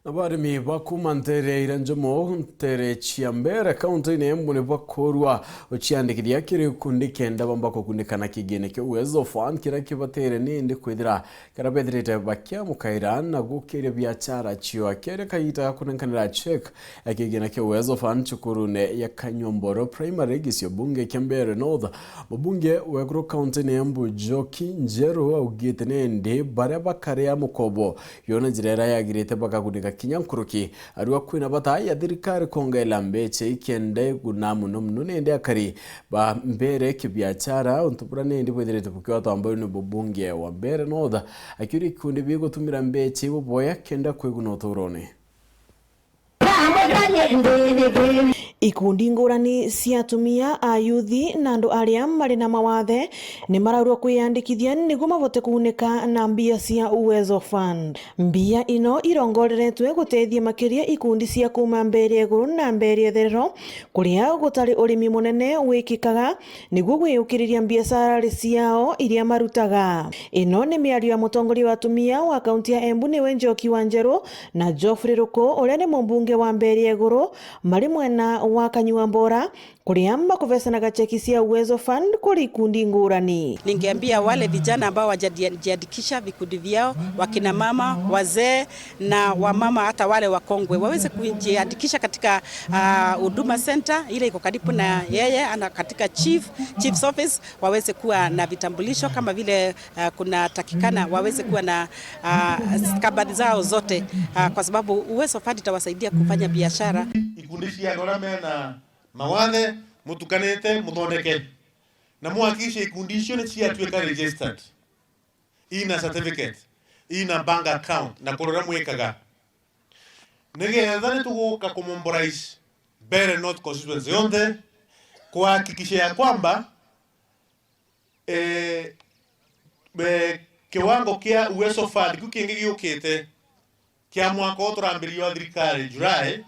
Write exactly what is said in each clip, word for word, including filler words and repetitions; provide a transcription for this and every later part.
Abarimi ba kuma ntere iria njomo, ntere cia mbere kaunti-ini ya Embu nibakorwa uciandikithia kiri gikundi kenda bamba kukunika na kigina kia Uwezo Fund kiria kibatere nindi kwithira kana bethirite bakiamukaira na gukiria biachara ciao. Kere kagita ga kunenkanira check ya kigina kia Uwezo Fund cukurune ya Kanyuamboro Primary, gicigo bunge kia Mbeere North, mubunge wa iguru kaunti-ini ya Embu Njoki Njeru augite nindi baria bakaria mukobo yo na njira iria yagirite bakagunika kinya nkuruki. Ariwa kwina bata ya thirikari kwongela mbeca ikenda iguna muno muno nindi akari ba Mbeere kibiachara, untu buria nindi bwithirite bukiwatwa mbau ni mubunge wa Mbeere North, akiuria ikundi bigutumira mbeca ibu boya kenda kwiguna uturone. Ikundi ngurani cia atumia, ayuthi na andu aria mari na mawathe ni maraurwa kwiyandikithia niguo mavote kuunika na mbia cia Uwezo Fund. Mbia ino irongoreretwe gutethia makiria ikundi cia kuma Mbeere ya Iguru na Mbeere ya Itherero, kuria gutari urimi munene wikikaga, niguo gwiyukiriria mbiacara ciao iria marutaga. Ino ni miario ya mutongoria wa atumia wa kaunti ya Embu, niwe Njoki wa Njeru, na Geoffrey Ruku, uria ni mumbunge wa Mbeere ya Iguru, mari mwena wa Kanyuambora, kuria makuvecanaga cheki cia Uwezo Fund kuri ikundi ngurani. Ningeambia wale vijana ambao wajajiandikisha vikundi vyao, wakina mama, wazee, na wamama hata wale wakongwe waweze kujiandikisha katika, ah, Huduma Center ile iko karibu na yeye, ana katika chief, chief's office, waweze kuwa na vitambulisho kama vile, ah, kunatakikana, waweze kuwa na, ah, stakabadhi zao zote, ah, kwa sababu Uwezo Fund itawasaidia kufanya biashara. Ikundi cia andu aria mena mawathe, mutukanite, muthondeke. Na muhakikishe ikundi icio ni ciatuika registered, ina certificate, ina bank account, na kurora mwikaga, nigetha nituguka kumobilize Mbeere North constituency yonthe kuhakikisha ya kwamba, eh, eh, kiwango kia Uwezo Fund kiu kingi giukite kia mwaka uyu turambiririe wa thirikari July,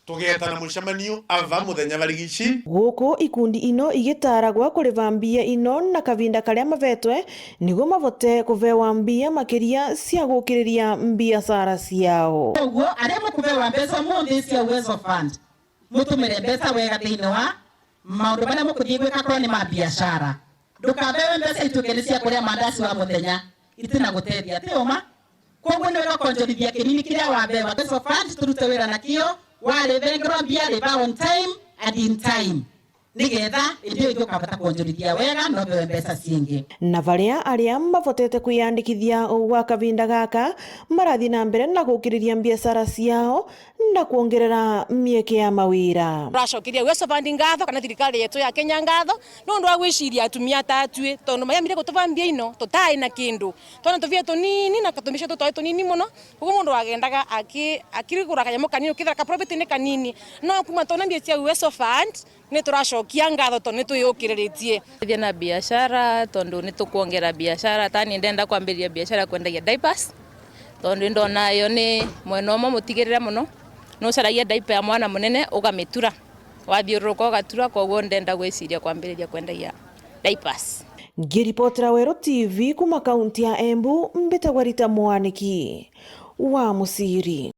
tugetana mucemanio ava muthenya barigici. Guku ikundi ino igitaragwa kuriva mbia ino na kavinda karia mavetwe, niguo mavote kuvewa mbia makiria cia gukiriria mbiacara ciao. Koguo, aria mukuvewa mbeca umunthi cia Uwezo Fund, mutumire mbeca wega thiini wa maundu maria mukuthii gwika, korwo ni ma biashara. Ndukavewe mbeca ituike ni cia kuria mandaci wa muthenya, itina gutethia, ti uma? Koguo ni wega ukonjorithia kinini kiria wavewa. Uwezo Fund turute wira nakio, warivengerwa mbia, riva on time and in time, nigetha indi iyo ingi ukavota kuonjorithia wega na uvewe mbeca ciingi. Na varia aria mavotete kwiyandikithia gwa kavinda gaka marathii na mbere na gukiriria mbiacara ciao, na kuongerera mieke ya mawira. Turacokeria Uwezo Fund ngatho, kana thirikari yetu ya Kenya ngatho, nundu wa gwiciria atumia ta atui, tondu mayamire kutuva mbia ino tutai na kindu, twona tuvia tunini na katumbi cietu twai tunini muno. Koguo mundu agendaga aki-, akirigura kanyamu kanini, ukithira ka profit ni kanini, no kuma twona mbia cia Uwezo Fund, nituracokia ngatho tondu nitwiyukiriritie. Tethia na biashara, tondu nitukuongera biashara. Tani ndenda kwambiriria biashara ya kwendagia diapers, tondu ndona yo ni mwena umwe mutigirire muno. Nucaragia diaper ya mwana munene, ugamitura. Wathiururuka ugatura, koguo ndenda gwiciria kwambiriria kwendagia diapers. Ngiripotera Weru T V kuma kaunti ya Embu, mbitagwa Rita Mwaniki wa Muciri.